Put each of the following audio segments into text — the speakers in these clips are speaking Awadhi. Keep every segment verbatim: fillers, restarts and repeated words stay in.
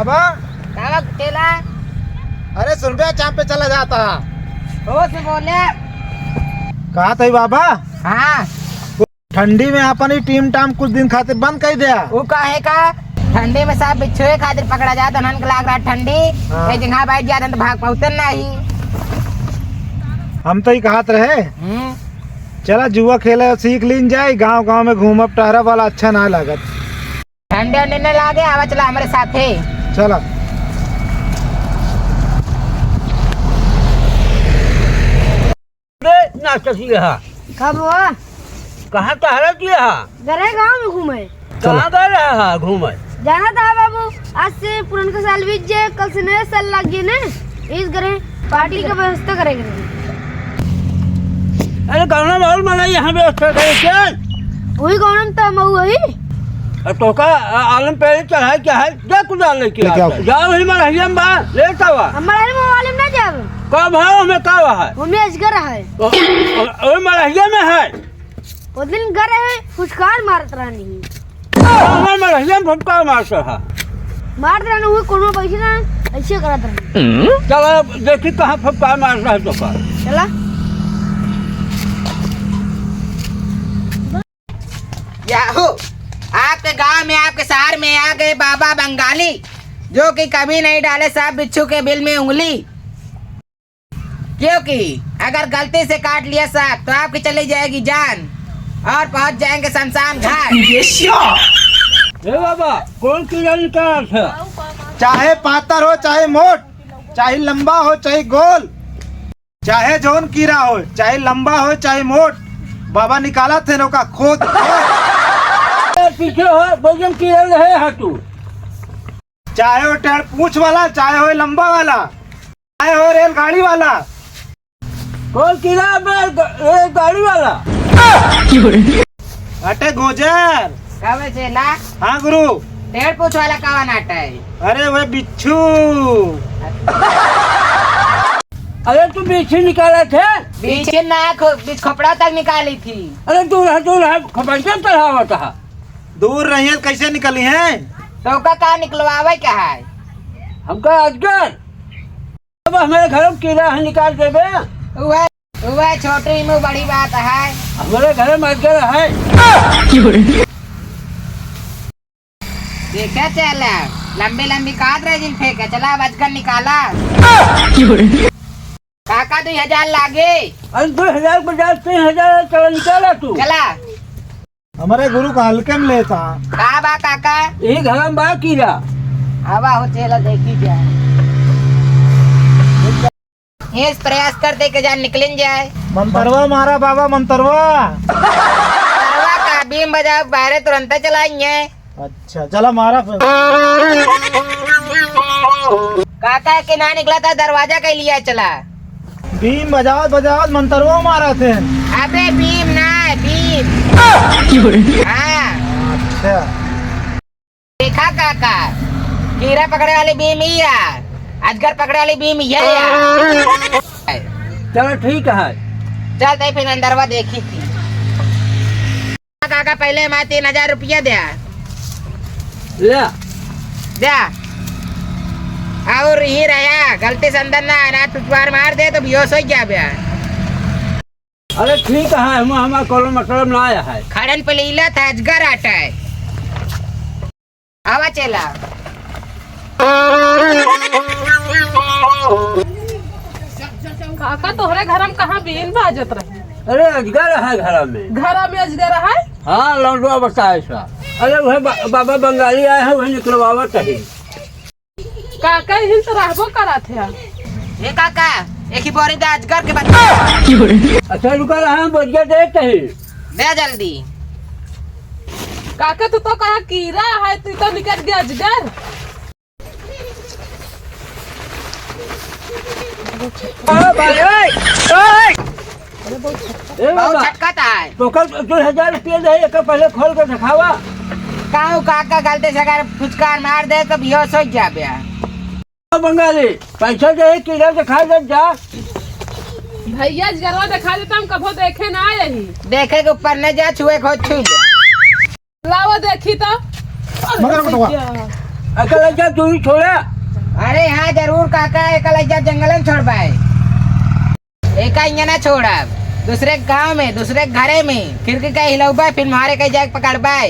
बा? का बा चेला? अरे सुन बे, चाप पे चला जाता। होश में बोले। कहा था बाबा? हाँ। ठंडी में अपन ही टीम टाम कुछ दिन खातिर बंद कर दिया। वो काहे का? ठंडी में सब बिच्छुए खातिर पकड़ा जात, उन्हन के लाग रहा ठंडी। हाँ। ये जगह बैठ जात, तो भाग पाउतन नहीं। हम तो ही कहत रहे। हम्म। चला जुआ खेले सीख लीन जाए, गांव गांव में घूमब टहरब वाला अच्छा ना लागत। ठंडे उंडे न लागे, आवा चला हमरे साथे। चला। बे, नाचत रहा। का बा? कहाँ टहरा दिया हा? गरे गाँव में घूमे। चला। कहाँ गए रहा हा घूमे? जाना था बाबू, आज से पुरनका साल बीत जाए, कल से नया साल लग गए ने, इस गरे पार्टी का व्यवस्था करेंगे। अरे कौन माहौल में यहाँ व्यवस्था करे के? वही कौन तो मऊ वही। अब तो का आ-, आलम पे चढ़ाई क्या है? जा कुदाल लेके लेके आओ। आओ। जा वही मरहिया में बा, ले आवा। हम मरहिया में वाले में ना जाब। का भाव में का है? वो में अजगर है। ओ, ओ, ओ मरहिया में है। वो दिन घर है, फुचकार मारत रहनी। हमर मरहिया में फुचकार मारत रहा। मारत रहनी, वो कोनो बैठे ना, ऐसे करत रहनी। चलो, देखी कहाँ फुचकार मारत रहा तो का। चला। याहो, आपके गांव में, आपके शहर में आ गए बाबा बंगाली, जो कि कभी नहीं डाले सांप बिच्छू के बिल में उंगली। क्योंकि अगर गलती से काट लिया सांप, तो आपकी चली जाएगी जान और पहुंच जाएंगे शमशान घाट। ए बाबा, कौन कीड़ा निकालत है? चाहे पातर हो, चाहे मोट, चाहे लंबा हो, चाहे गोल, चाहे जौन कीड़ा हो, चाहे लंबा हो, चाहे मोट, बाबा निकालत है ओका खोद खोद। ए, पीछे हो, भोजन कीड़ा रहे हा तू। चाहे हो टेढ़ पूछ वाला, चाहे हो लंबा वाला, चाहे हो रेलगाड़ी वाला। कौन कीड़ा बे, ग-, रेलगाड़ी वाला? अटे गोजर। का बे चेला? हाँ गुरु। टेढ़ पूछ वाला कवन आटा है? अरे वह बिच्छू। अरे तू बिच्छू निकालत है? बिच्छू ना, खो-, बिछ खोपड़ा तक निकाली थी। अरे दूर है, दूर है, खोपड़ा चढ़ावत है। दूर रहिए, कैसे निकली है? तो का, का निकलवावे क्या है? हमका अजगर। अब हमारे घर में कीड़ा है, निकाल देबे। वह, वह छोटी मुँह बड़ी बात है। हमारे घर में अजगर है। देखा चला, लंबी लंबी काट रहे जिन फेंके, चला अब अजगर निकाला। काका दुई हजार लागे। अरे दुई हजार के बजाय तीन हजार, चला निकाला तू। चला। हमारे गुरु का हल्के में लेता। का बा काका? यही घर में बा कीड़ा। आवा हो चेला देखी जाए। ये प्रयास कर दे के जान निकलिन जाए। मंतरवा मारा बाबा, मंतरवा। मंतरवा का बीम बजाओ, बाहरे तुरंत चलाएंगे। अच्छा, चला मारा फिर। काका के ना निकला था, दरवाजा के लिए चला। बीम बजावत बजावत मंतरवा मारा थे। अबे बीम ना है, बीम। हाँ। अच्छा। देखा काका, कीड़ा पकड़े वाली बीम ही है, अजगर पकड़े वाली बीम ये है। चलो ठीक है। चल तई फिर अंदरवा देखी थी। काका पहले हमारे तीन हजार रुपया द्या। ले। द्या। और ही रहा, गलती से अंदर ना आना, टुटवार मार दे तो बेहोश हो जाबे। अरे ठीक है, हम, हमार कोनो मतलब ना आया है। खड़न पे लीला था, अजगर आटा है। आवा चेला। काका, तोहरे घर में कहाँ बीन बाजत रहे? अरे, अजगर है घर में। घर में अजगर है? हाँ, लौंडवा बताए सा। अरे, वह बा-, बाबा बंगाली आए हैं, वह निकलवावत है। काका, इहिन तो रहबो करत है। ए काका, एक ही बोरी दे अजगर के बच्चा। अच्छा, रुका रहा, हम बोरिया देते हैं। दे जल्दी। काका, तू तो कहा कीड़ा है, तू तो निकल गया अजगर। ओ भाई, ओए, ओए। ए बहुत बाबा, छटकत है। तो कल दो हजार रुपया दे, एक पहले खोल के दिखावा। काऊ काका गलती से अगर फुचकार मार दे तो बेहोश हो जाबे। ओ बंगाली, पैसा दे, कीड़ा दिखा दे जा। भैया, अजगरवा दिखा देता, हम कभो देखे ना यही। देखे के ऊपर न जा, छुए के हो छू जा। लावा देखी तो। अरे मगर भैया। अकेला जा, तू ही छोड़ा। अरे हाँ, जरूर काका, एका लइ जा जंगल में छोड़बाए। एका इहाँ ना छोड़ब, दूसरे गाँव में, दूसरे घरे में खिड़की का हिलौबा, फिर मारे के जाके पकड़बाए।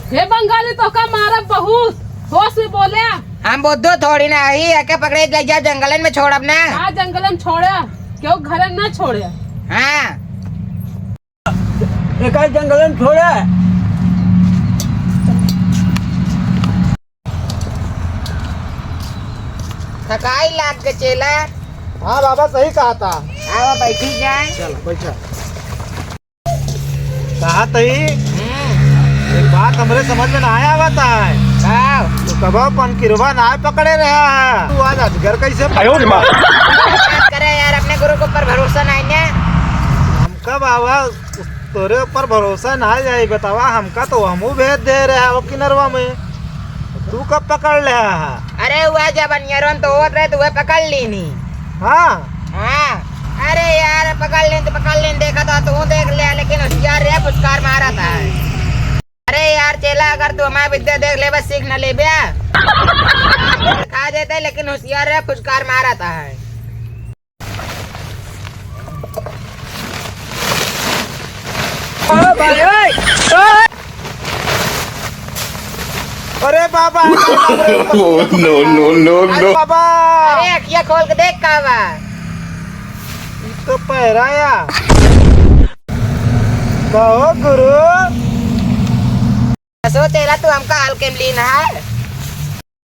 हे बंगाली, तोका मारब बहुत, होश में बोल्या। हम बुद्धू थोड़ी ना हई, एके पकड़े ले जाओ जंगलन में छोड़ब ना। हाँ, जंगलन छोड़ा, क्यों घरे ना छोड़ा। हाँ। एका जंगलन छोड़ा। थकाई लाग के चेला। हाँ बाबा, सही कहा था। आवा, बैठी जाए। चल, बैठा। कहा तई, हम्म। एक बात हमरे समझ में ना आया आवत है। का? तू कबो पनकिरवा ना पकड़े रहा है। तू आज अजगर कैसे आयो रे माँ। बात करे यार, अपने गुरु के ऊपर भरोसा नहीं है। हमका बाबा, तोरे ऊपर भरोसा ना जाए, बतावा, हमका तो हमू भेज दे रहा हो किनरवा में। तू कब पकड़ ले हा? अरे, वह जब अनियरवन तो होत रहे, तो वह पकड़ लीनी। हाँ। हाँ। अरे यार, पकड़ लेन तो पकड़ लेन, देखा तो तू देख ले, लेकिन होशियार रहे, फुचकार मारा था। अरे यार चेला, अगर तू हमार विद्या देख लेबे, सीख न लेबे। खा देते, लेकिन होशियार रहे, फुचकार मारा था। ओ भाई, ओए, ओए। अरे बाबा, अरे बाबा, अरे बाबा। Oh, no, no, no, अरे no। बाबा। अरे अखिया खोल के देख का बा। ई तो पैरा या। कहो गुरु। सोचेला तू हमका हल्के में लीन है।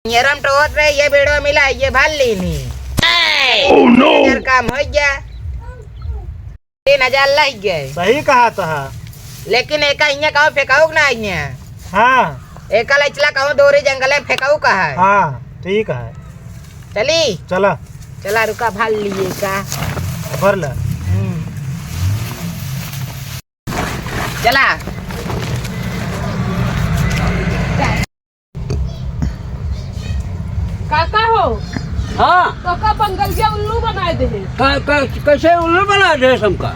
ये रम टोहत रहे, ये बेड़वा मिला, ये भर लीनी। Oh, no! तीन हजार काम हो गया, तीन हजार लग गए। सही कहा तहा। लेकिन एका इहाँ कहूँ फेंकाऊ ना इहाँ। हाँ। एका लचला कहूँ दोरी जंगल में फेंकाऊ कहा है। हाँ, ठीक है। चली? चला। चला, रुका, भर लिए का। भर ले। हम्म। चला। काका हो। हाँ। तोका बंगलिया उल्लू बनाए दे है। का, का, कैसे उल्लू बना दे हमका?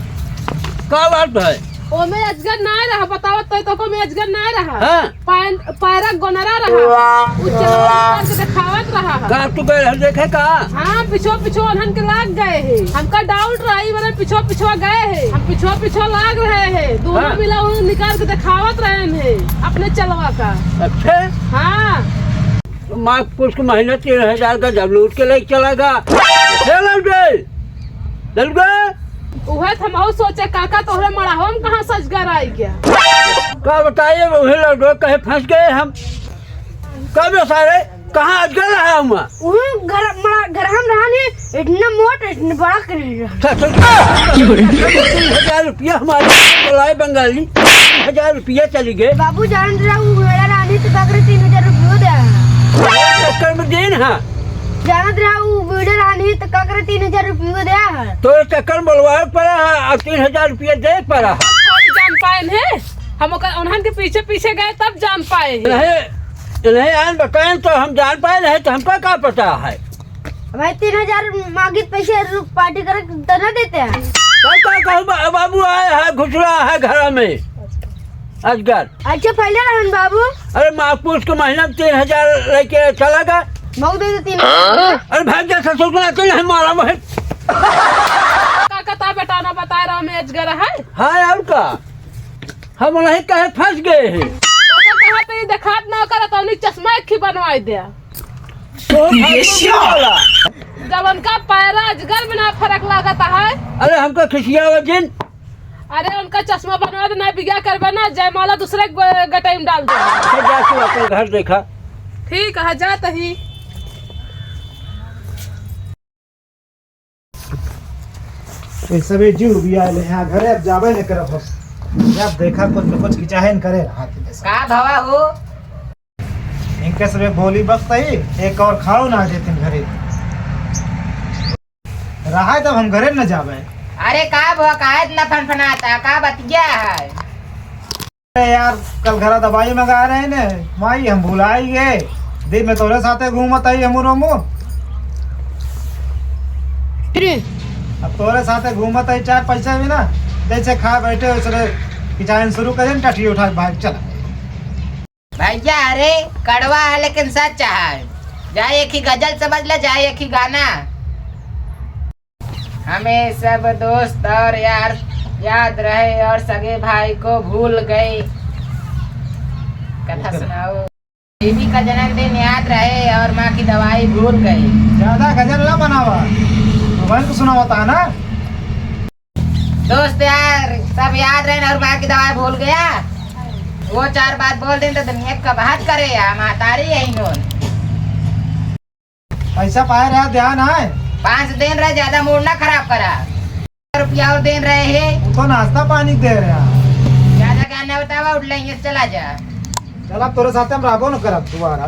का बात है? ओमे अजगर ना रहा, बतावत तो तोको में अजगर ना रहा। हाँ। पैन-, पैरा गोनरा रहा। उ चलवा निकाल के देखावत रहा। का तू गए रह देखे का? हाँ, पिछो पिछो उन्हन के लाग गए है। हमका doubt रहा, ई बरे पिछो पिछो गए है। हम पिछो पिछो लाग रहे है। दोनों हाँ। मिला उन्हन निकाल के देखावत रहे है अपने चलवा का। अच्छा? हाँ। माघ पुस के महीना तीन हजार का जब लूट के लेके चला गा। हे लौटे, लौटे। उहे तो हम और सोचे काका तोहरे मड़ाहो में कहाँ से अजगर आई गया। का बताइए, उहे लौटे कहे फंस गए हम। कब सारे कहाँ अजगर रहा हुआ? उहे घर, मड़ा, घर हम रहा नहीं, इतना मोट, इतना बड़ा कर रहा। ससुर, तीन हजार रुपया हमारे बुलाए बंगाली, तीन हजार रुपया चली गए। बाबू जानत रहा, उ बेड़ा रानी तो का करे तीन हजार रुपयो दे। चक्कर में देन हा। जानत रहा, उ बेड़ा रानी तो का करे तीन हजार रुपयो दे। तो चक्कर में बोलवाए पड़ा है, अब तीन हजार रुपया दे पड़ा। हम जान पाए हैं, हम ओकर, उन्हन के पीछे पीछे गए तब जान पाए हैं। नहीं, नहीं आन बताएं तो हम जान पाए, नहीं तो हमका का पता है। भाई, तीन हजार मांगित पैसे रु-, पार्टी करे तो ना देते हैं। का, का कहू बा-, बाबू आए है, घुसरा है घर में। अजगर। अच्छा, पहले रहन बाबू। अरे, माघ पुस के महीना में तीन हजार लेके चला गया। मऊ दे दे तीन हजार। अरे, भाग जा, ससुर को आते नहीं मारा वही। का, का ता बेटा ना बताए रहा, मैं अजगर है। हाँ, और का? हम नहीं कहे फंस गए हैं। तो कहा तो ये देखात ना कर, तो उन्हीं चश्मा एक ही बनवाई दे। तो ये फालतू क्या? बोला। जब उनका पैरा अजगर में ना फर्क लागत है। अरे हमको खिसियावा जिन। अरे उनका चश्मा बनवा दे, ना बिया करबे ना, जयमाला दूसरे ग-, गटई में डाल दे। अच्छा, जा तू अपन घर देखा। ठीक है, जात ही। ये सबे जीव भी आए हैं घरे, अब जाबे नहीं करब हम। जब देखा कुछ न कुछ किचाहन करे रहा थे। का भवा हो? इनके सबे बोली बस सही, एक और खाओ ना देते घरे। रहा तब हम घरे न जाबे। अरे का भवा, काहे इतना फनफनाता, का बतिया है? अरे यार, कल घरा दवाई मंगा रहे ने, माई हम भुलाई गए। दिन में तोरे साथे घूमत आई हमू रोमू। फिर? अब तोरे साथे घूमत आई, चार पैसा भी ना, जैसे खा बैठे वैसे किचाइन शुरू करें, टट्टी उठा के भाग चला। भैया, अरे कड़वा है लेकिन सच है। चाहे एक ही गजल समझ ले, चाहे एक ही गाना। हमें सब दोस्त और यार याद रहे और सगे भाई को भूल गए। कथा सुनाओ। बीबी का जन्मदिन याद रहे और माँ की दवाई भूल गए। ज्यादा गजल ना बनावा, भगवान को सुनावता है ना। दोस्त यार सब याद रहे और माँ की दवाई भूल गया। वो चार बात बोल दें तो दुनिया का बात करे या महतारी है इन्होंने। पैसा पाए रहा, ध्यान है। पाँच दिन रहे, ज्यादा मूड ना खराब करा। रुपया और दिन रहे है। वो तो नाश्ता पानी दे रहा। ज्यादा ज्ञान ना बतावा, उठ लेंगे, चला जा। चल, अब तोरे साथ हम रहबो न करब दोबारा।